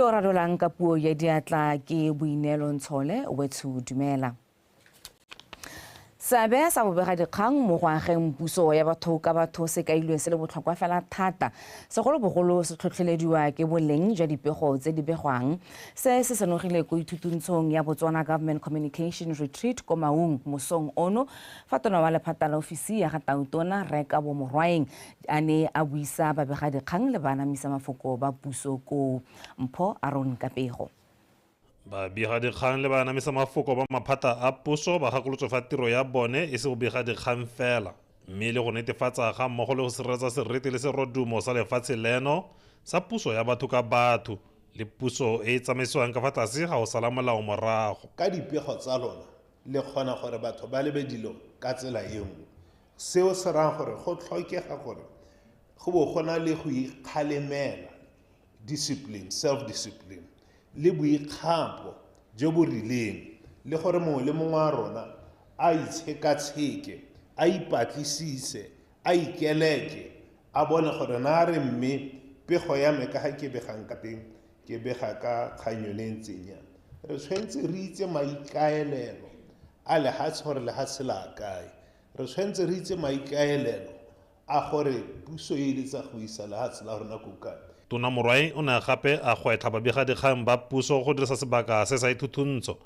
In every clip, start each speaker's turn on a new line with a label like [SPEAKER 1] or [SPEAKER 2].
[SPEAKER 1] Yo radolang ka puo ya diatla ke Boineelo Ntshole wetsho dumela. Seabe sa bobegadikgang mo go ageng puso ya batho ka batho se kailwe se le botlhokwa fela thata, segolobogolo se tlhotlhelediwa ke boleng jwa dipego tse di begwang. Se se senogile ko ithutuntshong ya Botswana Government Communication Retreat ko Maung mosong ono, fa tona wa lephata la ofisi ya ga Tautona Rre Kabo Morwaeng a ne a buisa babegadikgang le baanamisa mafoko ba puso koo. Mpho Aron ka pego.
[SPEAKER 2] Babegadikgang le baanamisa mafoko ba maphata a puso ba gakolotswe fa tiro ya bone e se go bega dikgang fela, mme le go netefatsa ga mmogo le go sireletsa seriti le serodumo sa lefatshe leno sa puso ya batho ka batho le puso e e tsamaisiwang ka fa tlase ga go sala molao morago.
[SPEAKER 3] Ka dipego tsa lona le kgona gore batho ba lebe dilo ka tsela e nngwe. Seo se raya gore go tlhokega gore go bo go na le go ikgalemela, discipline, self-discipline, le boikgapo jo bo rileng, le gore mongwe le mongwe wa rona a itshekatsheke, a ipatlisise, a ikeleke, a bone gore na re mme pego ya me ka ga ke begang ka teng, ke bega ka kgang yone e ntseng jang. Re tshwanetse re itse maikaelelo a lehatshe gore lehatshe la kae. Re tshwanetse re itse maikaelelo a gore puso e eletsa go isa lehatshe la rona ko kae.
[SPEAKER 2] Tona Morwaeng o ne gape a gwetlha babegadikgang ba puso go dirisa sebaka se sa ithuthuntso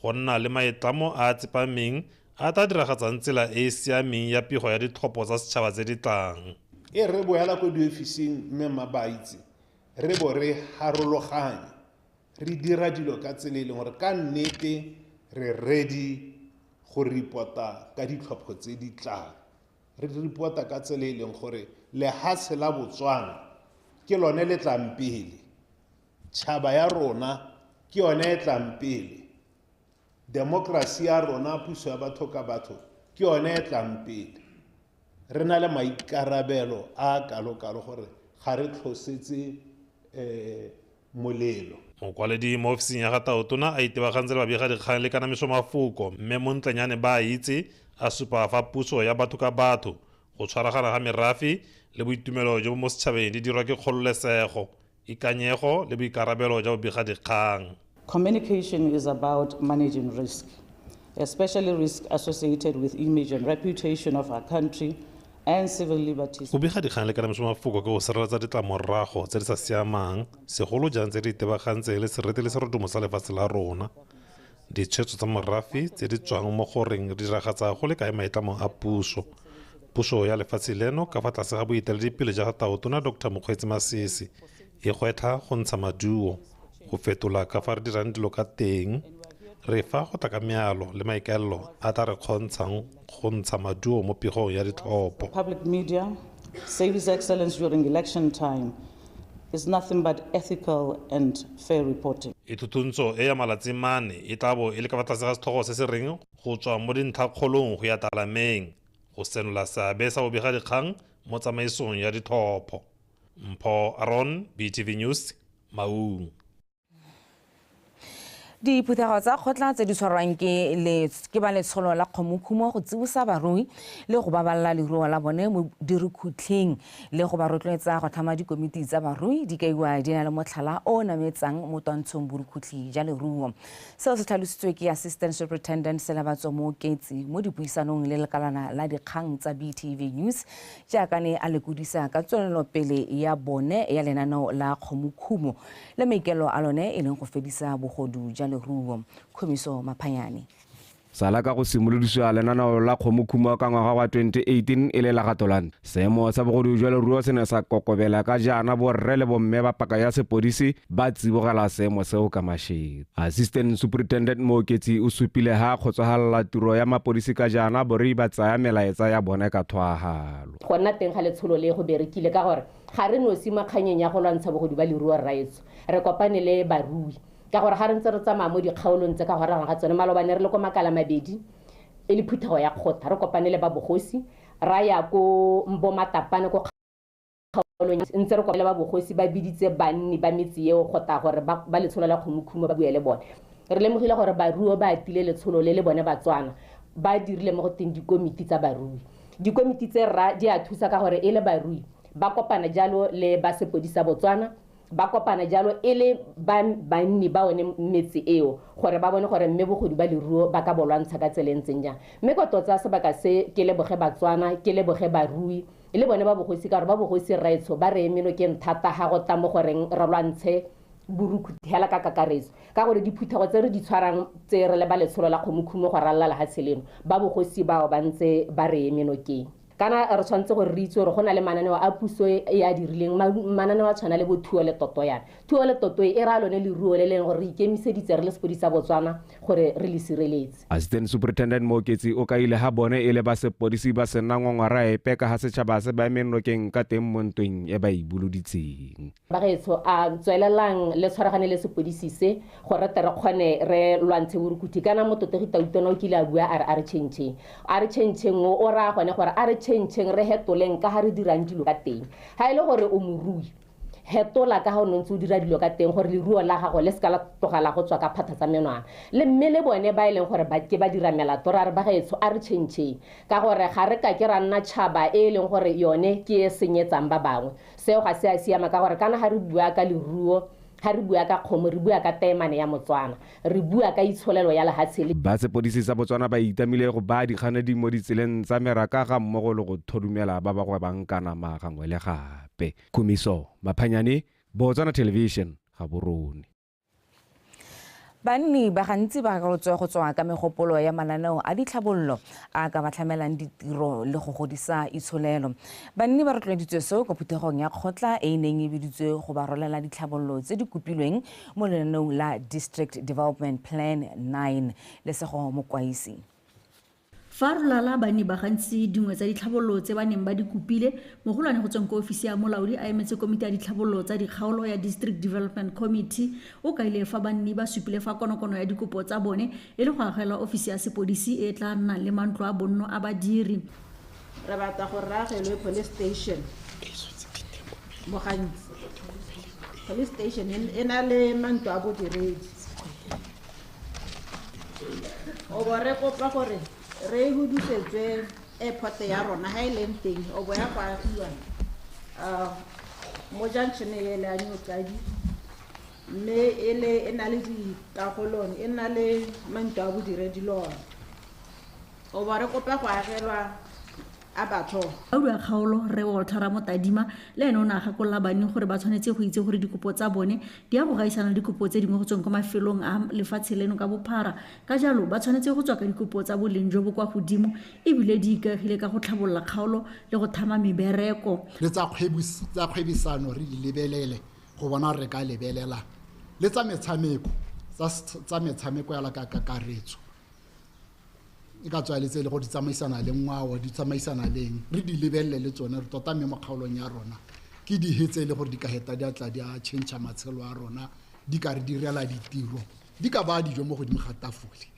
[SPEAKER 2] go nna le maitlamo a a tsepameng a tla diragatsang tsela e e siameng ya pego ya ditlhopho tsa setšhaba tse di tlang.
[SPEAKER 3] E re boela ko diofising mme mma ba itse, re bo re harologanye, re dira dilo ka tsela e leng gore ka nnete re ready go report-a ka ditlhopho tse di tlang. Re report-a ka tsela e leng gore lehatshe la Botswana ke lone le tlang pele, tšhaba ya rona ke yone e tlang pele, demokrasi ya rona, puso ya batho ka batho ke yone e tlang pele. Re na le maikarabelo a kalo-kalo gore ga re tlhosetse molelo.
[SPEAKER 2] Mokwaledi mo ofising ya ga Tautona a itebagantse le babegadikgang le kanamiso mafoko, mme Montlenyane ba a itse a supa fa puso ya batho ka batho, go tshwaragana ga merafe le boitumelo jo bo mo setšhabeng di dirwa ke kgololesego, ikanyego le boikarabelo jwa bobegadikgang.
[SPEAKER 4] Communication is about managing risk, especially risk associated with image and reputation of our country and civil liberties.
[SPEAKER 2] Go bega dikgang le kanamiso mafoko ke go sireletsa ditlamorago tse di sa siamang, segolo jang tse di itebagantseng le seriti le serodumo sa lefatshe la rona. Ditshwetso tsa morafe tse di tswang mo goreng di diragatsa go le kae maitlamo a puso. Puso ya lefatshe leno ka fa tlase ga boeteledipele jwa ga Tautona Dr Mokgweetsi Masisi e gwetlha go ntsha maduo, go fetola ka fa re dirang dilo ka teng, re fa go tla ka mealo le maikaelelo a tla re kgontshang go ntsha maduo mo pegong ya ditlhopho.
[SPEAKER 4] Public media, service excellence during election time is nothing but ethical and fair reporting.
[SPEAKER 2] Ithuthuntso e ya malatsi mane e tla bo e le ka fa tlase ga setlhogo se se reng go tswa mo dintlhakgolong go ya talameng, go senola seabe sa bobegadikgang mo tsamaisong ya ditlhopho. Mpho Aron, BTV News, Maung.
[SPEAKER 1] Diphuthego tsa kgotla tse di tshwarwang ke ba letsholo la kgomokhumo go tsibosa barui le go baballa leruo la bone mo dirukhutlhing le go ba rotloetsa go tlhama dikomiti tsa barui di kaiwa di na le motlhala o o nametsang mo twantshong borukhutlhi ja leruo. Seo se tlhalositswe ke Assistant Superintendent Selabatso Mooketsi mo dipuisanong le lekalana la dikgang tsa BTV News jaaka ne a lekodisa ka tswelelopele ya bone ya lenaneo la kgomokhumo le maikelo a lone e leng go fedisa bogodu ja leruo. Khumiso Maphanyane.
[SPEAKER 5] Sala ka go simolodisiwa lenaneo la kgomokhumo ka ngwaga wa 2018 e le la Gatolane. Seemo sa bogodu jwa leruo se ne sa kokobela ka jaana borre le bomme ba paka ya sepodisi ba tsibogela seemo seo ka mašego. Assistant Superintendent Mooketsi o supile ha kgotsofalla tiro ya mapodisi ka jaana borui ba tsaya melaetsa ya bone ka tlhoahalo.
[SPEAKER 6] Go nna teng ga letsholo le go berekile ka gore ga re nosi mo kganyeng ya go lwantsha bogodu ba leruo rraetsho, re kopane le barui ka gore ga re ntse re tsamaya mo dikgaolong tse ka gore ga tsone malobane re le ko makala mabedi e le phuthego ya kgotla, re kopane le ba bogosi ra ya ko Mbomatapane ko kgaolong ntse re kopane le ba bogosi ba biditse banni ba metse eo go tla gore ba letsholo la kgomokhumo ba bue le bone. Re lemogile gore baruo ba atile letsholo le le bone Batswana ba dirile mo go teng dikomiti tsa barui. Dikomiti tse rra di a thusa ka gore e le barui ba kopana jalo le ba sepodisi sa Botswana, Ba kopana jalo e le banni ba one metse eo gore ba bone gore mme bogodu ba leruo ba ka bo lwantsha ka tsela e ntseng jang. Mme kwa tota sebaka se ke leboge Batswana, ke leboge barui le bone ba bogosi, ka gore ba bogosi rraetsho ba re eme nokeng thata ga go tla mo goreng re lwantshe borukhutlhi hela ka kakaretso, ka gore diphuthego tse re di tshwarang tse re le ba letsholo la kgomokhumo go ralala lehatshe leno, ba bogosi bao ba ntse ba re eme nokeng. Kana re tshwanetse gore re itse gore go na le mananeo a puso e a dirileng, mananeo a tshwana le bo thuo le toto yana. Thuo le toto e raya lone leruo le leng gore re ikemiseditse re le sepodisi sa Botswana gore re le sireletse.
[SPEAKER 5] Assistant Superintendent Mooketsi o kaile ha bone e le ba sepodisi ba sena ngongora epe ka ha setšhaba se ba emeng nokeng ka teng mo ntweng e ba e boloditseng.
[SPEAKER 6] Bagaetsho, a tswelelang le tshwaragane le sepodisi se gore tle re kgone re lwantshe borukhutlhi. Kana mototegi Tautona o kile a bua a re a re change-eng, a re change-eng o raya gone gore a re change-eng re hetoleng ka ha re dirang dilo ka teng. Ha e le gore o morui, hetola ka ha o ne ntse o dira dilo ka teng gore leruo la gago le seka la tlogela go tswa ka phatha tsa menwana. Le mme le bone ba e leng gore ba ke ba dira melato, ra re bagaetsho a re change-eng, ka gore ga re ka ke ra nna tšhaba e e leng gore yone ke e senyetsang ba bangwe. Seo ga se a siama, ka gore kana ga re bua ka leruo, ga re bua ka kgomo, re bua ka taemane ya Motswana, re bua ka itsholelo ya lehatshe le.
[SPEAKER 5] Ba sepodisi sa Botswana ba itamile go baya dikganedi mo ditseleng tsa meraka ga mmogo le go thodumela ba ba gwebang ka nama gangwe le gape. Khumiso Maphanyane, Botswana Television, Gaborone.
[SPEAKER 1] Banni ba gantsi ba gakolotswe go tswa ka megopolo ya mananeo a ditlhabololo a ka ba tlhamelang ditiro le go godisa itsholelo. Banni ba rotloeditswe seo kwa phuthegong ya kgotla e e neng e biditswe go ba rolela ditlhabololo tse di kopilweng mo lenaneong la District Development Plan 9. Lesego Mokwaisi.
[SPEAKER 7] Fa rolala banni ba gantsi dingwe tsa ditlhabololo tse ba neng ba di kopile, mogolwane go tsweng ko ofisi ya molaodi a emetse komiti ya ditlhabololo tsa dikgaolo ya District Development Committee o kaile fa banni ba supile fa konokono ya dikopo tsa bone e le go agela ofisi ya sepodisi e tla nnang le mantlo a bonno a badiri.
[SPEAKER 8] Re batla gore re agelwe police station mo gantsi. Police station e na le mantlo a bodiredi. O bo re kopa gore re hudusetswe airport ya rona ha e leng teng, o bo ya go agiwa mo junction e le ya Nyotsadi, mme e le e na le dikagolone, e na le mantlo a bodiredi lona. O bo re kopa go agelwa a batho.
[SPEAKER 7] Molaodi wa kgaolo Rre Walter Ramotadima le ene o ne a gakolola banni gore ba tshwanetse go itse gore dikopo tsa bone di ya go gaisana le dikopo tse dingwe go tsweng kwa mafelong a lefatshe leno ka bophara. Ka jalo ba tshwanetse go tswa ka dikopo tsa boleng jo bo kwa godimo ebile di ikaegile ka go tlhabolola kgaolo le go thama mebereko.
[SPEAKER 9] Le tsa kgwebisano re di lebelele go bona re ka lebelela le tsa metshameko, tsa metshameko ya la ka kakaretso. E ka tswa le tse le go di tsamaisana le ngwao, di tsamaisana leng, re di lebelele le tsone re tota mme mo kgaolong ya rona ke di hetse le gore di ka heta di a tla di a change matshelo a rona, di ka re direla ditiro, di ka ba dijo mo godimo ga tafole.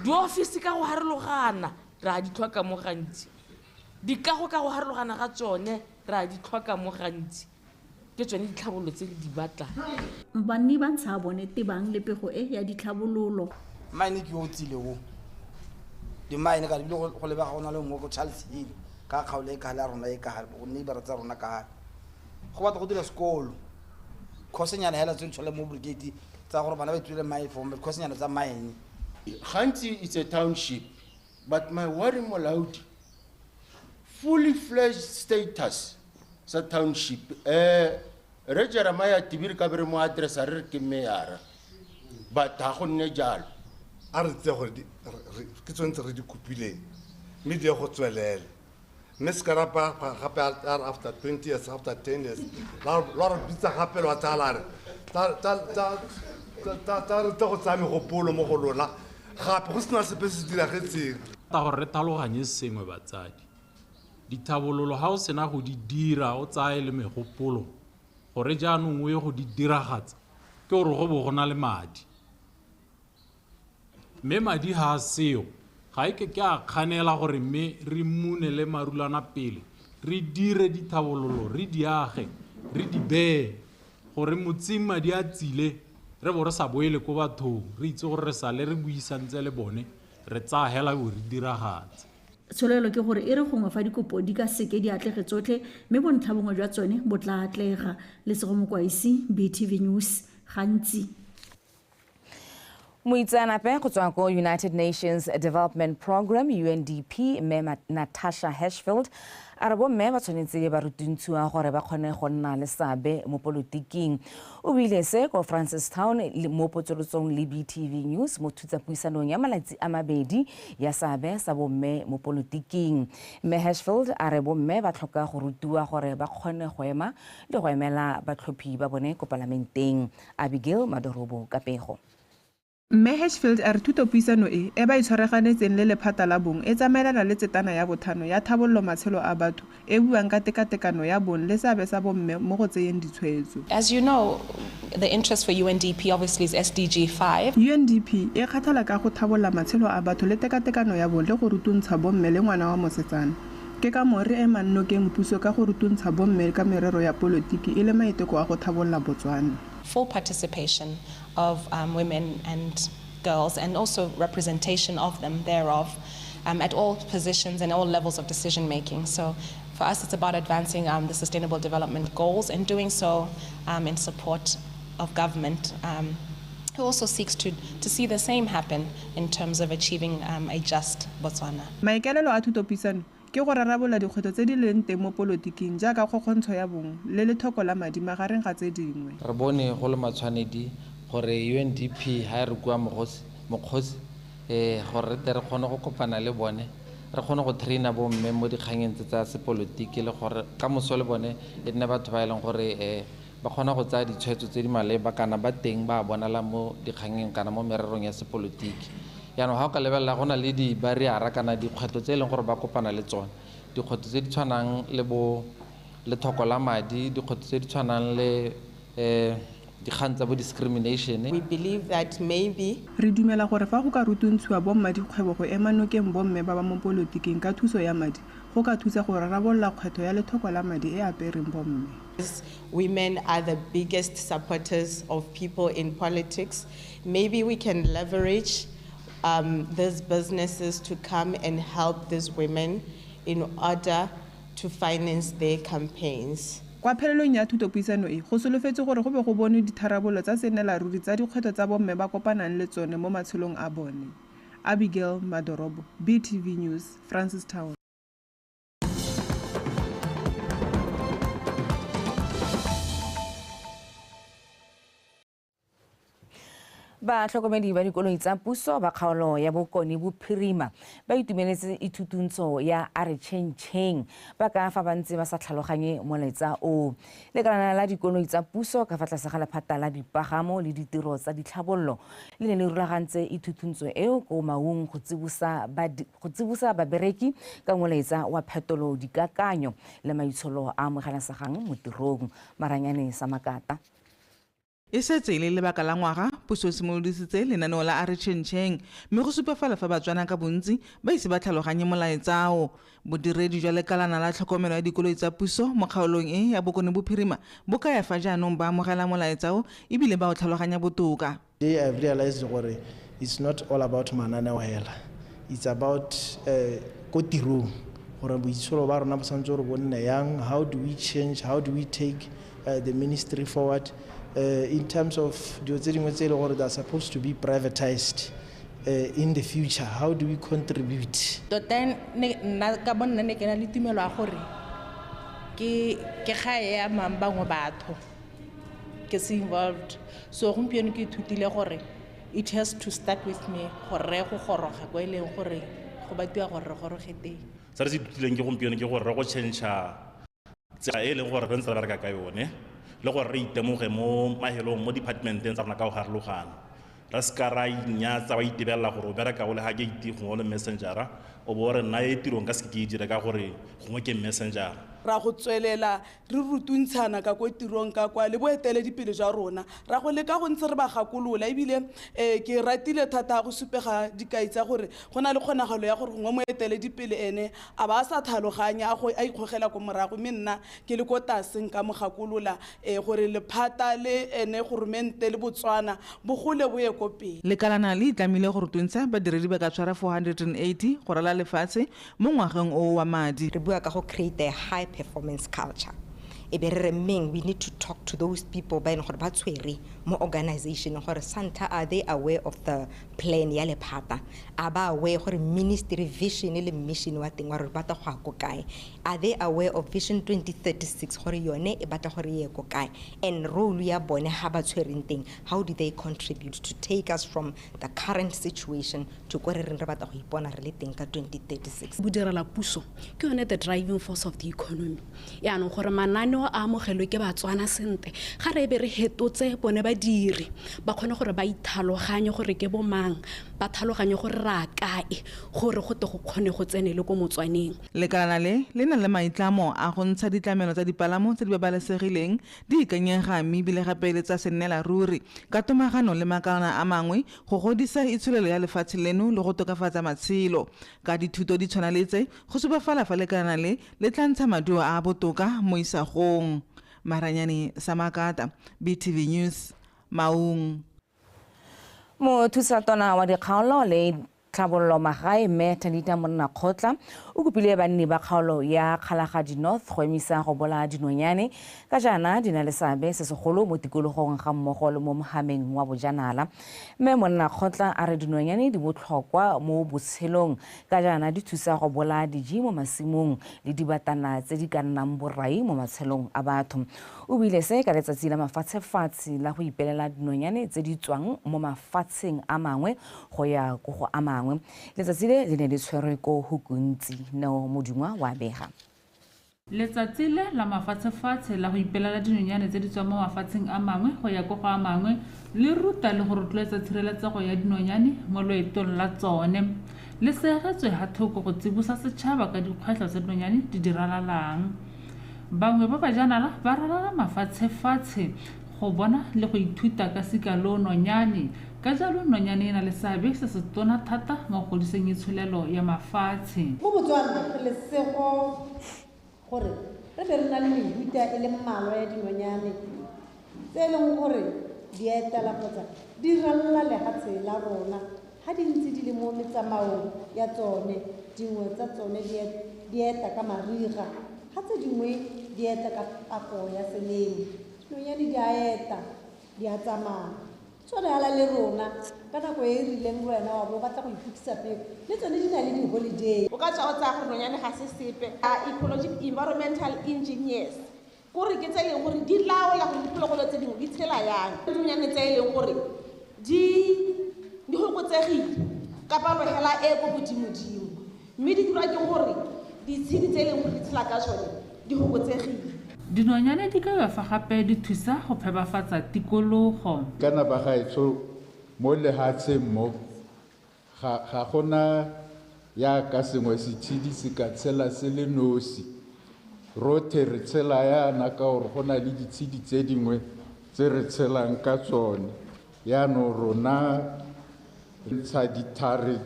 [SPEAKER 10] Diofisi ka go harologana re a di tlhoka mo gantsi, dikago ka go harologana ga tsone re a di tlhoka mo gantsi, ke tsone ditlhabololo tse re di batlang.
[SPEAKER 7] Banni ba ntsha bone tebang le pego e ya ditlhabololo.
[SPEAKER 11] Mine ke o tsile o di-mine ka ebile go lebega go na le nngwe ko Charles Hill ka kgaolo e ka gale ya rona e ka gale, go neighbor tsa rona ka gale. Go batla go dira sekolo, course-nyana hela tse di tshwanang mo brigade tsa gore bana ba ithutele mine for course-nyana tsa mine.
[SPEAKER 12] Gantsi it's a township, but my worry molaodi, fully fledged status sa township. Re Jeremiah Tibiri ka be re mo address a re re ke mayor, but ha go nne jalo.
[SPEAKER 13] A re tse gore ke tsone tse re di kopileng, mme di ye go tswelela. Mme se ka ra pa gape a re after 20 years, after 10 years, lwa re bitsa gape lwa tsaya la re, tla re tle go tsaya megopolo mo go lona gape go sena sepe se se diragetseng.
[SPEAKER 14] Ta gore re tlhaloganye sengwe batsadi, dithabololo ha o sena go di dira o tsaye le megopolo gore jaanong o ye go di diragatsa, ke gore go bo go na le madi. Mme madi ha a seo, ga e ke ke a kganela gore mme re mune le marulana pele, re dire dithabololo, re di age, re di beye gore motseng madi a tsile, re bo re sa boele ko bathong, re itse gore re sale re buisantse le bone, re tsaya hela bo re diragatse.
[SPEAKER 7] Tsholelo ke gore e re gongwe fa dikopo di ka seke di atlege tsotlhe mme bontlha bongwe jwa tsone bo tla atlega. Lesego Mokwaisi, BTV News, Gantsi.
[SPEAKER 1] Moitseanape go tswa ko United Nations Development Programme UNDP mme Natasha Hashfield a re bomme ba tshwanetse ba rutuntshiwa gore ba kgone go nna le seabe mo polotiking. O buile se ko Francistown mo potsolotsong le BTV News mo thutapuisanong ya malatsi a mabedi ya seabe sa bomme mo polotiking. Mme Hashfield a re bomme ba tlhoka go rutiwa gore ba kgone go ema le go emela batlhophi ba bone ko palamenteng. Abigail Madorobo ka pego.
[SPEAKER 15] Mme Hashfield a re thutopuisano e e ba e tshwaraganetseng le lephata la bong e tsamaelana le tsetana ya bothano ya thabololo matshelo a batho e buang ka tekatekano ya bong le seabe sa bomme mo go tseyeng ditshwetso.
[SPEAKER 16] As you know, the interest for UNDP obviously is SDG 5.
[SPEAKER 15] UNDP e kgathala ka go thabolola matshelo a batho le tekatekano ya bong le go rutuntsha bomme le ngwana wa mosetsana. Ke ka moo re emang nokeng puso ka go rutuntsha bomme ka merero ya polotiki e le maiteko a go thabolola Botswana.
[SPEAKER 16] Full participation of women and girls, and also representation of them thereof at all positions and all levels of decision making. So for us it's about advancing the Sustainable Development Goals and doing so in support of government who also seeks to see the same happen in terms of achieving a just Botswana.
[SPEAKER 15] Maikaelelo a thutopuisano ke go rarabolola dikgwetlho tse di leng teng mo polotiking jaaka kgokgontsho ya bong le lethoko la madi magareng ga tse dingwe.
[SPEAKER 17] Re bone go le matshwanedi gore UNDP ha e re kua mokgosi gore re tle re kgone go kopana le bone, re kgone go traina bomme mo dikgangeng tse tsa sepolotiki le gore ka moso le bone e nne batho ba e leng gore ba kgona go tsaya ditshwetso tse di maleba kana ba teng ba bonala mo dikgangeng kana mo mererong ya sepolotiki. Jaanong ga o ka lebelela go na le di-barrier kana dikgwetlho tse e leng gore ba kopana le tsone, dikgwetlho tse di tshwanang le bo lethoko la madi, dikgwetlho tse di tshwanang le dikgang tsa bo discrimination.
[SPEAKER 18] We believe that maybe
[SPEAKER 15] re dumela gore fa go ka rutuntshiwa bomma dikgwebo go ema nokeng bomme ba ba mo polotiking ka thuso ya madi go ka thusa go rarabolola kgwetlho ya lethoko la madi e apereng bomme.
[SPEAKER 18] Women are the biggest supporters of people in politics. Maybe we can leverage these businesses to come and help these women in order to finance their campaigns.
[SPEAKER 15] Kwa phelelong ya thutopuisano e go solofetse gore go be go bonwe ditharabolo tsa sennelaruri tsa dikgwetlho tsa bomme ba kopanang le tsone mo matshelong a bone. Abigail Madorobo, BTV News, Francistown.
[SPEAKER 1] Batlhokomedi ba dikoloi tsa puso ba kgaolo ya Bokone Bophirima ba itumeletse ithutuntsho ya a re tšhentšheng ba ka fa ba ntse ba sa tlhaloganye molaetsa o. Lekalana la dikoloi tsa puso ka fa tlase ga lephata la dipagamo le ditiro tsa ditlhabololo le ne le rulagantse ithutuntsho eo ko Maung go tsibosa babereki ka molaetsa wa phetolo dikakanyo le maitsholo a amogelesegang mo tirong. Maranyane sa Makata.
[SPEAKER 15] E setse e le lebaka la ngwaga puso e simolodisitse lenaneo la a re tšhentšheng mme go supafala fa Batswana ka bontsi ba ise ba tlhaloganye molaetsao. Bodiredi jwa lekalana la tlhokomelo ya dikoloi tsa puso mo kgaolong e ya Bokone Bophirima bo kaya fa jaanong ba amogela molaetsao ebile ba o tlhaloganya botoka.
[SPEAKER 19] Today I've realized gore it's not all about mananeo hela, it's about ko tirong gore boitsholo ba rona bo santse gore bo nne yang, how do we change, how do we take the ministry forward. In terms of dilo tse dingwe tse e le gore they are supposed to be privatized in the future, how do we contribute?
[SPEAKER 20] Tota nna ka bo nna ne ke na le tumelo ya gore ke ga e amang bangwe batho ke se involved. So gompieno ke ithutile gore it has to start with me gore re go goroga ko e leng gore go batiwa gore re goroge teng.
[SPEAKER 21] Se re se ithutileng ke gompieno ke gore re go change tsela e leng gore re ntse re bereka ka yone le gore re itemoge mo mahelong mo departmenteng tsa rona ka go harologana. Re seka ra inyatsa wa itebelela gore o bereka o le ga ke ite gongwe o le messengera o bo re nna e tirong ka seke ke e dire ka gore gongwe ke messengera.
[SPEAKER 3] Ra go tswelela re rutuntshana ka ko tirong ka kwa le boeteledipele jwa rona, ra go leka go ntse re ba gakolola. Ebile ke ratile thata go supega dikai tsa gore go na le kgonagalo ya gore gongwe moeteledipele ene a ba a sa tlhaloganye, a ikgogela ko morago, mme nna ke le ko taseng ka mo gakolola gore lephata le ene goromente le Botswana bogole bo ye ko pele.
[SPEAKER 15] Lekalana le itlamile go rutuntsha badiredi ba ka tshwara 480 go rala lefatshe mo ngwageng o wa madi.
[SPEAKER 22] Re bua ka go create a high performance culture. E be re re mmeng, we need to talk to those people ba e leng gore ba tshwere mo organization gore santa are they aware of the plan ya lephata, a ba aware gore ministry vision le mission wa teng wa re batla go ya ko kae, are they aware of vision 2036 gore yone e batla gore e ye ko kae, and role ya bone ha ba tshwereng teng, how do they contribute to take us from the current situation to ko re reng re batla go ipona re le teng ka 2036.
[SPEAKER 23] Bodirela puso ke yone the driving force of the economy. Yaanong gore mananeo a amogelwe ke Batswana sentle, ga re be re hetotse bone badiri ba kgone gore ba ithaloganye gore ke bomang, ba thaloganye gore re a kae, gore go tle go kgone go tsenele ko Motswaneng.
[SPEAKER 15] Lekalana le le na le maitlamo a go ntsha ditlamelo tsa dipalamo tse di babalesegileng, di ikanyega mme ebile gape le tsa sennela ruri ka tomagano le makalana a mangwe go godisa itsholelo ya lefatshe leno le go tokafatsa matshelo. Ka dithuto di tshwana le tse, go supafala fa lekalana le le tla ntsha maduo a a botoka mo isagong. Maranyane Samakata, BTV News, Maung.
[SPEAKER 1] Mothusatona wa dikgaolo le tlhabololo magae mme Talita Monnakgotla o kopile banni ba kgaolo ya Kgalagadi North go emisa go bolaya dinonyane ka jaana di na le seabe se segolo mo tikologong ga mmogo le mo mohameng wa bojanala. Mme Monnakgotla a re dinonyane di botlhokwa mo botshelong ka jaana di thusa go bolaya diji mo masimong le dibatana tse di ka nnang borai mo matshelong a batho. O buile se ka letsatsi la mafatshefatshe la go ipelela dinonyane tse di tswang mo mafatsheng a mangwe go ya ko go a mangwe. Letsatsi le le ne le tshwerwe ko Hukuntsi. Neo Modungwa wa bega.
[SPEAKER 24] Letsatsi le la mafatshefatshe la go ipelela dinonyane tse di tswang mo mafatsheng a mangwe go ya ko go a mangwe le ruta le go rotloetsa tshireletsego ya dinonyane mo loetong la tsone. Le segetswe ha thoko go tsibosa setšhaba ka dikgwetlho tse dinonyane di di ralalang. Bangwe ba bajanala ba ralala mafatshefatshe go bona le go ithuta ka sika lo nonyane. Ka jalo nonyane e na le seabe se se tona thata mo go godiseng itsholelo ya mafatshe.
[SPEAKER 25] Mo Botswana re lesego gore re be re na le mehuta e le mmalwa ya dinonyane tse e leng gore di etela kgotsa di ralala lefatshe la rona ga di ntse di le mo metsamaong ya tsone. Dingwe tsa tsone di eta ka mariga, ga tse dingwe di eta ka pako ya selemo. Dinonyane di a eta, di a tsamaya. Tshwana yala le rona ka nako e e rileng le wena wa bo batla go iphutisa pele, le tsone di na le di-holiday.
[SPEAKER 8] O ka tswa o tsaya gore nonyane ga se sepe. Ecologic environmental engineers kore ke tse e leng gore di laola gore diphologolo tse dingwe di tshela yang. Dinonyane tse e leng gore di fokotsegile ka palo hela e ko godimodimo, mme di dirwa ke gore ditshedi tse e leng gore di tshela ka tsone di fokotsegile.
[SPEAKER 24] Dinonyane di ka fa gape di thusa go phepafatsa tikologo.
[SPEAKER 26] Kana ba gaetsho mo lehatsheng mo ga gona ya ka sengwe setshedi se ka tshela se le nosi. Rotlhe re tshela yana ka gore go na le ditshedi tse dingwe tse re tshelang ka tsone. Yaanong rona re ntsha dithare,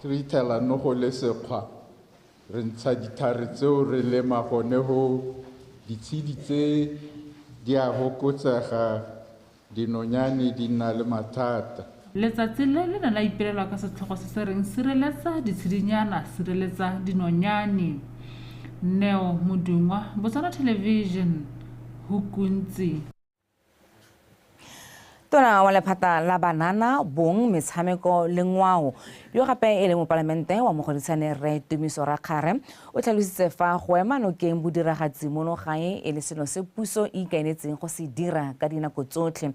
[SPEAKER 26] re ithela no go le sekgwa, re ntsha dithare tseo re lema gone go ditshedi tse di a fokotsega, dinonyane di nna le mathata.
[SPEAKER 24] Letsatsi le le ne la ipelelwa ka setlhogo se se reng sireletsa ditshedinyana, sireletsa dinonyane. Neo Modungwa, Botswana Television, Hukuntsi.
[SPEAKER 1] Tona wa lephata la banana, bong, metshameko le ngwao yo gape e le mopalamente wa Mogoditshane Rre Tumiso Rakgare o tlhalositse fa go ema nokeng bodiragatsi mono gae e le selo se puso e ikaeletseng go se dira ka dinako tsotlhe.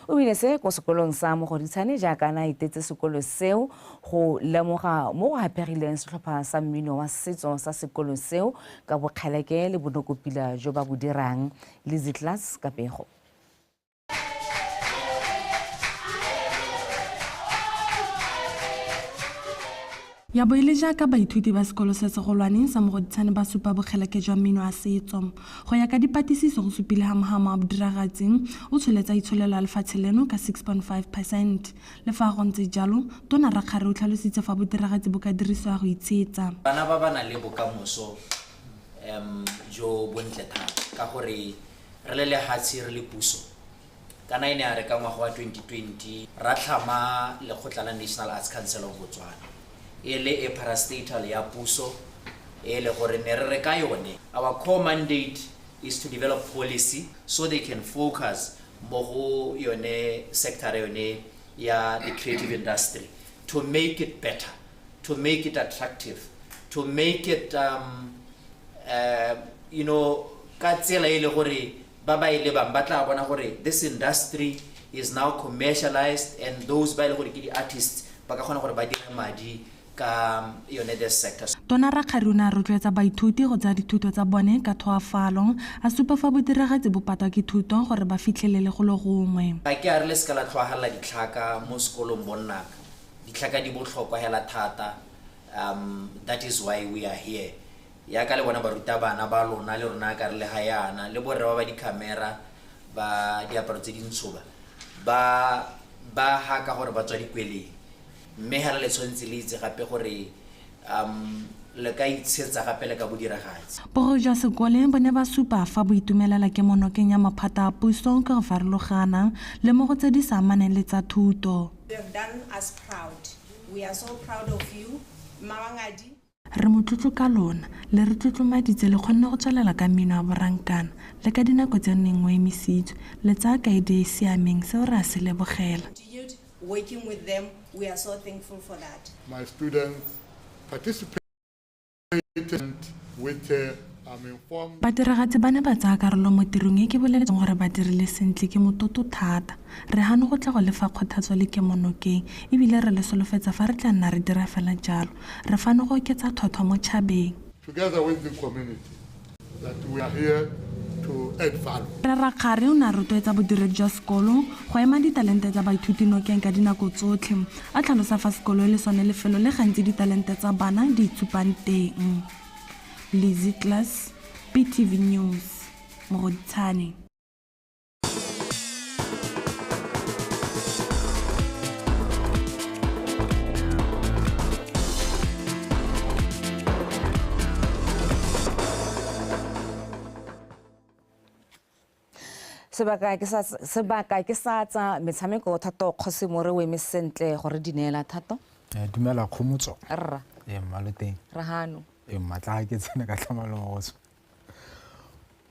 [SPEAKER 1] O buile se ko sekolong sa Mogoditshane jaaka na itetse sekolo seo go lemoga mo go haphegileng setlhopha sa mmino wa setso sa sekolo seo ka bokgeleke le bonokopila jo ba bo dirang. Lizzy Class ka pego.
[SPEAKER 2] Ya bo e le jaaka baithuti ba sekolo se segolwane sa Mogoditshane ba supa bokgeleke jwa mmino wa setso. Go ya ka dipatlisiso go supile ha mohama wa bodiragatsi o tsholetsa itsholelo ya lefatshe leno ka 6.5 percent. Le fa go ntse jalo, Tona Rakgare o tlhalositse fa bodiragatsi bo ka dirisiwa go itshetsa.
[SPEAKER 4] Bana ba ba na le bokamoso um jo bontle thata ka gore re le lehatshe re le puso kana e ne a re ka ngwaga wa 2020 ra tlhama lekgotla la National Arts Council of Botswana e le e parastatal ya puso e le gore ne re re ka yone our core mandate is to develop policy so they can focus mo go yone sector yone ya the creative industry to make it better, to make it attractive, to make it ka tsela e le gore ba ba e lebang ba tla bona gore this industry is now commercialized and those ba e le gore ke di-artists ba ka kgona gore ba dire madi ka yone this sector.
[SPEAKER 2] Tona Rakgare o ne a rotloetsa baithuti go tsaya dithuto tsa bone ka tlhoafalo, a supa fa bodiragatsi bo patwa ke thuto gore ba fitlhelele go le gongwe.
[SPEAKER 4] Ga ke a re le seka la tlhoahalela ditlhaka mo sekolong bonnaka, ditlhaka di botlhokwa hela thata, that is why we are here. Yaka le bona barutabana ba lona le rona ka re le ga yana le borre ba ba di-camera ba diaparo tse dintsho ba ba haka gore ba tswa dikweleng, mme hela le tshwanetse le itse gape gore le ka itshetsa gape le ka bodiragatsi.
[SPEAKER 2] Bogo jwa sekole bo ne ba supa fa bo itumelela ke monokeng ya maphata a puso ka go farologana le mo go tse di sa amaneng le tsa thuto.
[SPEAKER 5] You have done us proud. We are so proud of you, Mawangadi.
[SPEAKER 2] Re motlotlo ka lona, le re tlotlomaditse le kgonne go tswelela ka mmino wa borankana le ka dinako tse neng o emisitswe, le tsaya kaedi e e siameng, seo re a se lebogela.
[SPEAKER 5] Continued working with them, we are so thankful for that.
[SPEAKER 6] My students participated with informed.
[SPEAKER 2] Badiragatsi ba ne ba tsaya karolo mo tirong e ke boleletseng gore ba dirile sentle ke mototo thata. Re gane go tla go lefa kgothatso le kemonokeng ebile re le solofetsa fa re tla nna re dira fela jalo. Re fano go oketsa tlhotlhwa mo tšhabeng.
[SPEAKER 6] Together with the community that we are here to add value.
[SPEAKER 2] Rre Rakgare o ne a rotloetsa bodiredi jwa sekolo go ema ditalente tsa baithuti nokeng ka dinako tsotlhe, a tlhalosa fa sekolo e le sone lefelo le gantsi ditalente tsa bana di itshupang teng. Lizzy Klass, BTV News, Mogoditshane.
[SPEAKER 1] Sebaka ke sa tsa metshameko Thato Kgosi More o eme sentle gore di neela Thato.
[SPEAKER 9] Dumela Kgomotso.
[SPEAKER 1] Rra.
[SPEAKER 9] Mmaloteng.
[SPEAKER 1] Rahano.
[SPEAKER 9] Matla ke tsene ka tlhamallo go tswa.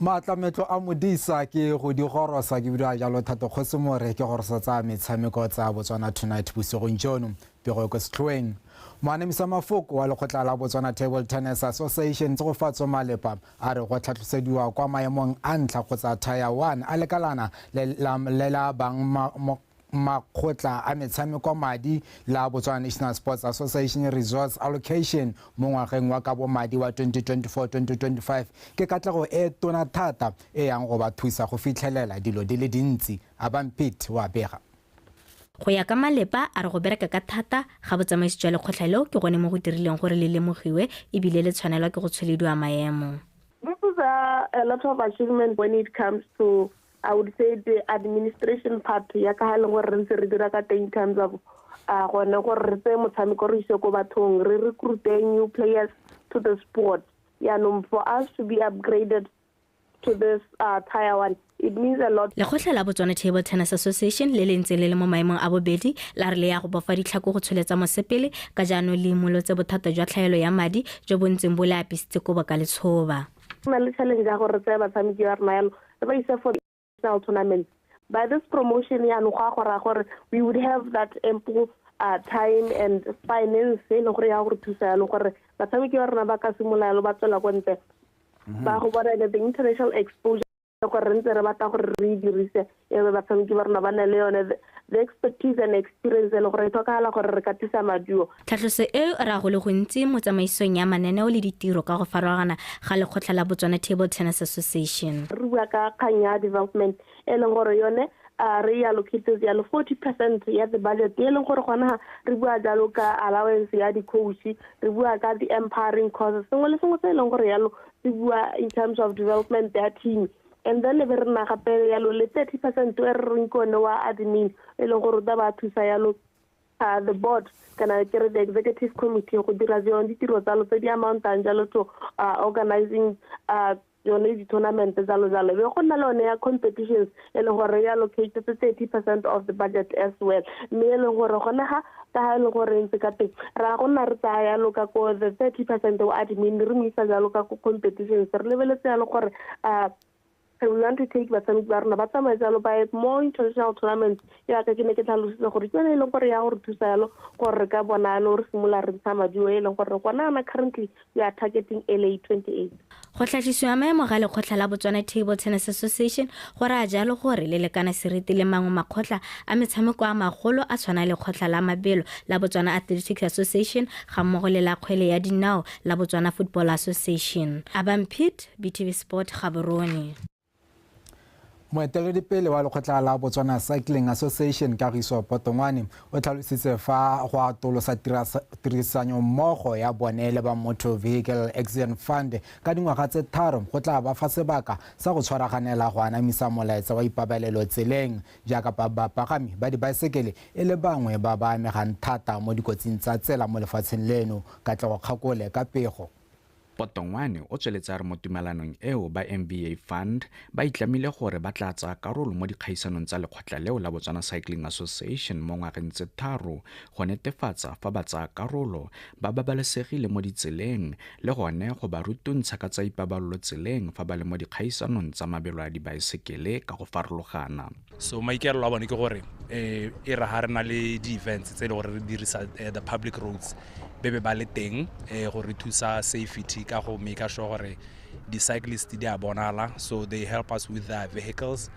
[SPEAKER 9] Maatlametlo a modisa ke go di gorosa ke bua jalo Thato Kgosi More ke gorosa tsa metshameko tsa Botswana Tonight bosigong jono pego ko setlhoeng. Moanamisa mafoko wa lekgotla la Botswana Table Tennis Association Tshegofatso Malepa a re go tlhatlosediwa kwa maemong a ntlha kgotsa tier 1 a lekalana le la bang makgotla a metshameko madi la Botswana National Sports Association Resource Allocation mo ngwageng wa kabo madi wa 2024-2025 ke katlego e tona thata e yang go ba thusa go fitlhelela dilo di le dintsi. Abampit wa bega.
[SPEAKER 10] Go ya ka Malepa a re go bereka ka thata ga botsamaisi jwa lekgotla leo ke gone mo go dirileng gore le lemogiwe ebile le tshwanelwa ke go tsholediwa maemo.
[SPEAKER 27] This is a lot of achievement when it comes to, I would say, the administration part ya ka ha le gore re ntse re dira ka teng in terms of gone gore re tseye motshameko re ise ko bathong, re recruit new players to the sport. Yaanong for us to be upgraded to this tier 1, it means a lot.
[SPEAKER 10] Lekgotla la Botswana Table Tennis Association le le ntseng le le mo maemong a bobedi la re le ya go bofa ditlhako go tsholetsa mosepele ka jaanong le imolotse bothata jwa tlhaelo ya madi jo bo ntseng bo le apisitse kobo ka letshoba.
[SPEAKER 27] Go na le challenge ya gore re tseye batshameki ba rona yalo re ba ise for national tournament. By this promotion yaanong go a go raya gore we would have that ample time and finance e leng gore ya go re thusa yalo gore batshameki ba rona ba ka simolola yalo ba tswela ko ntle. Ba go bona the international exposure gore re ntse re batla gore re e dirise e be batshameki ba rona ba na le yone the expertise and experience e le gore e tlhokagala gore re ka tlisa maduo.
[SPEAKER 10] Tlhatlhoso eo e raya go le gontsi mo tsamaisong ya mananeo le ditiro ka go farologana ga lekgotla la Botswana Table Tennis Association.
[SPEAKER 27] Re bua ka kgang ya development e leng gore yone Re allocate jalo 40% ya the budget e leng gore gona re bua jalo ka allowance ya di-coach, re bua ka di-empowering courses, sengwe le sengwe se e leng gore yalo se bua in terms of development ya team. And then le be re nna gape yalo le 30% e re reng ke one wa admin, e leng gore o tla ba thusa yalo the board kana ke re the executive committee go dira yone ditiro tsalo tse di amountang jalo to organizing yone di-tournament jalo jalo. Be go nna le yone ya competitions, e leng gore re allocated 30% of the budget as well, mme e leng gore gone ga ka ga e leng gore ntse ka teng ra go nna re tsaya yalo ka ko the 30% wa admin, re mo isa jalo ka ko competitions. Re lebeletse yalo gore we want to take batshameki ba rona ba tsamaye jalo ba more international tournaments, yaka ke ne ke tlhalositse gore ke yone e leng gore ya gore thusa yalo gore re ka bona yalo re simolola re ntsha maduo e leng gore gona ana currently we are targeting LA 28.
[SPEAKER 10] Go tlhatlhisiwa maemo ga lekgotla la Botswana Table Tennis Association go raya jalo gore le lekana seriti le mangwe makgotla a metshameko a magolo a tshwana lekgotla la mabelo la Botswana Athletics Association ga mmogo le la kgwele ya dinao la Botswana Football Association. Abampit, BTV Sport, Gaborone.
[SPEAKER 9] Moeteledipele wa lekgotla la Botswana Cycling Association Kagiso Potongwane o tlhalositse fa go atolosa tirisanyo mmogo ya bone le ba Motor Vehicle Accident Fund ka dingwaga tse 3 go tla ba fa sebaka sa go tshwaraganela go anamisa molaetsa wa ipabalelo tseleng jaaka bapagami ba dibaesekele e le bangwe ba ba amegang thata mo dikotsing tsa tsela mo lefatsheng leno. Katlego Kgakole ka pego.
[SPEAKER 7] Potongwane o tsweletse a re mo tumalanong eo ba MVA Fund ba itlamile gore ba tla tsaya karolo mo dikgaisanong tsa lekgotla leo la Botswana Cycling Association mo ngwageng tse 3 go netefatsa fa ba tsaya karolo ba babalesegile mo ditseleng le gone go ba rutuntsha ka tsa ipabalelo tseleng fa ba le mo dikgaisanong tsa mabelo a dibaesekele ka go farologana.
[SPEAKER 11] So maikaelelo a bone ke gore e re ha re na le di-events tse e le gore re dirisa the public roads be ba le teng go re thusa safety ka go make sure gore di-cyclists di a bonala, so they help us with their vehicles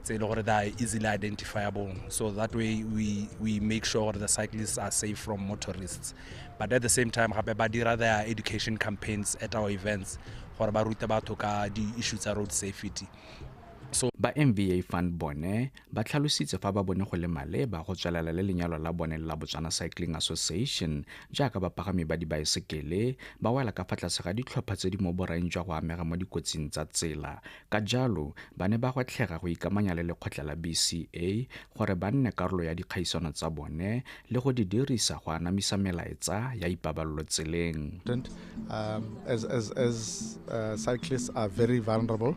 [SPEAKER 11] tse e le gore they are easily identifiable, so that way we make sure the cyclists are safe from motorists. But at the same time gape ba dira their education campaigns at our events gore ba rute batho ka di-issue tsa road safety.
[SPEAKER 7] So ba MVA Fund bone ba tlhalositse fa ba bone go le maleba go tswelela le lenyalo la bone la Botswana Cycling Association jaaka bapagami ba dibaesekele ba wela ka fa tlase ga ditlhopha tse di mo boraing jwa go amega mo dikotsing tsa tsela. Ka jalo ba ne ba gwetlhega go ikamanya le lekgotla la BCA gore ba nne karolo ya dikgaisano tsa bone le go di dirisa go anamisa melaetsa ya ipabalelo tseleng.
[SPEAKER 6] As cyclists are very vulnerable.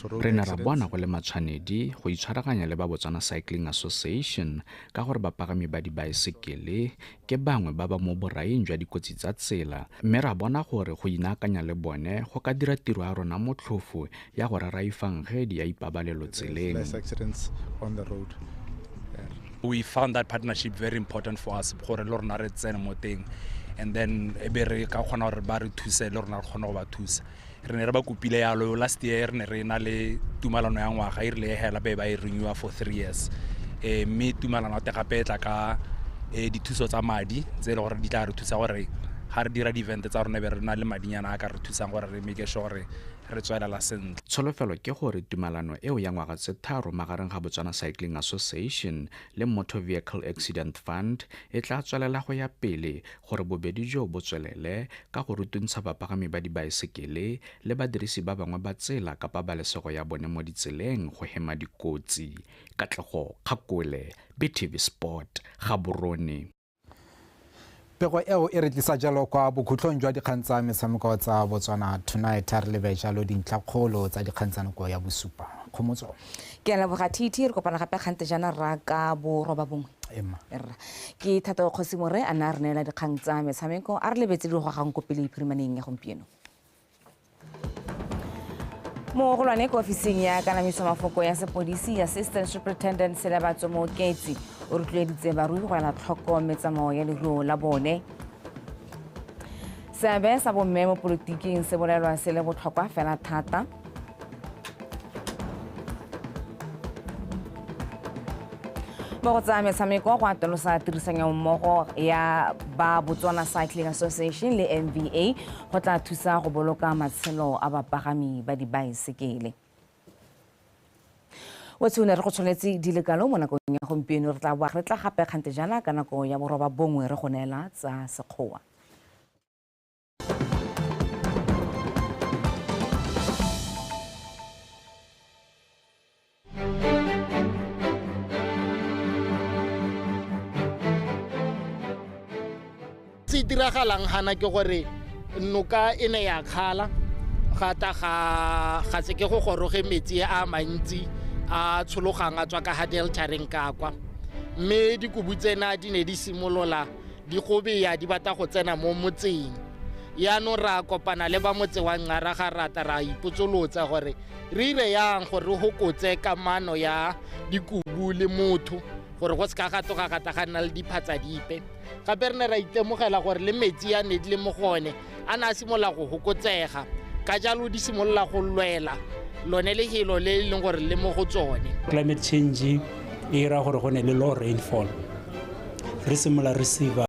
[SPEAKER 7] Re ne ra bona go le matshwanedi go itshwaraganya le ba Botswana Cycling Association ka gore bapagami ba dibaesekele ke bangwe ba ba mo boraing jwa dikotsi tsa tsela, mme ra bona gore go inaakanya le bone go ka dira tiro ya rona motlhofo ya go rera efangedi ya ipabalelo tseleng.
[SPEAKER 11] We found that partnership very important for us gore le rona re tsene mo teng, and then e be re ka kgona gore ba re thuse le rona re kgone go ba thusa. Re ne re ba kopile yalo last year, re ne re na le tumalano ya ngwaga e rile hela be ba e renewa for 3 years. Mme tumalano ya gape e tla ka dithuso tsa madi tse e le gore di tla re thusa gore ga re dira di-event tsa rona be re na le madinyana a ka re thusang gore re make sure gore re tswelela sentle.
[SPEAKER 7] Tsholofelo ke gore tumalano eo ya ngwaga tse 3 magareng ga Botswana Cycling Association le Motor Vehicle Accident Fund e tla tswelela go ya pele gore bobedi jo bo tswelele ka go rutuntsha bapagami ba dibaesekele le badirisi ba bangwe ba tsela ka pabalesego ya bone mo ditseleng go hema dikotsi. Katlego Kgakole, BTV Sport, Gaborone.
[SPEAKER 9] Pego eo e re tlisa jalo kwa bokhutlong jwa dikgang tsa metshameko tsa Botswana Tonight. Re lebe jalo dintlhakgolo tsa dikgang tsa nako ya bosupa. Kgomotso.
[SPEAKER 1] Ke a leboga TT, re kopana gape kgante jaana rra ka 9:30.
[SPEAKER 9] Emma.
[SPEAKER 1] Ke Thato Kgosi More a ne a re neela dikgang tsa metshameko, a re lebetse di gogang ko pele phirimaneng ya gompieno. Mogolwane ko ofising ya kanamiso mafoko ya sepodisi, Assistant Superintendent Selebatso Mooketsi o rotloeditse barui go ela tlhoko metsamao ya leruo la bone. Seabe sa bomme mo politiking se bolelwa se le botlhokwa fela thata. Mo go tsa metshameko go atolosa tirisanyommogo ya ba Botswana Cycling Association le MVA go tla thusa go boloka matshelo a bapagami ba dibaesekele. O tshwane re go tshwanetse di le kalo mo nakong ya gompieno, re tla boa re tla gape kgante jana ka nako ya 9:30 re go neela tsa sekgowa.
[SPEAKER 12] Se diragalang gana ke gore noka e ne ya kgala gata ga se ke go goroge metsi a mantsi a tshologang a tswa ka ga deltareng ka kwa, mme dikubu tsena di ne di simolola di gobeya di batla go tsena mo motseng. Yaanong ra kopana le ba motse wa Nxara ga rata ra ipotsolotsa gore re ire yang gore re hokotse kamano ya dikubu le motho gore go seka ga tloga gata ga nna le diphatsa dipe. Gape re ne ra itemogela gore le metsi a ne di le mo go one a ne a simolola go hokotsega, ka jalo di simolola go lwela lone lehelo le e leng gore le mo go tsone.
[SPEAKER 13] Climate change e ira gore go ne le low rainfall, re simolola receiver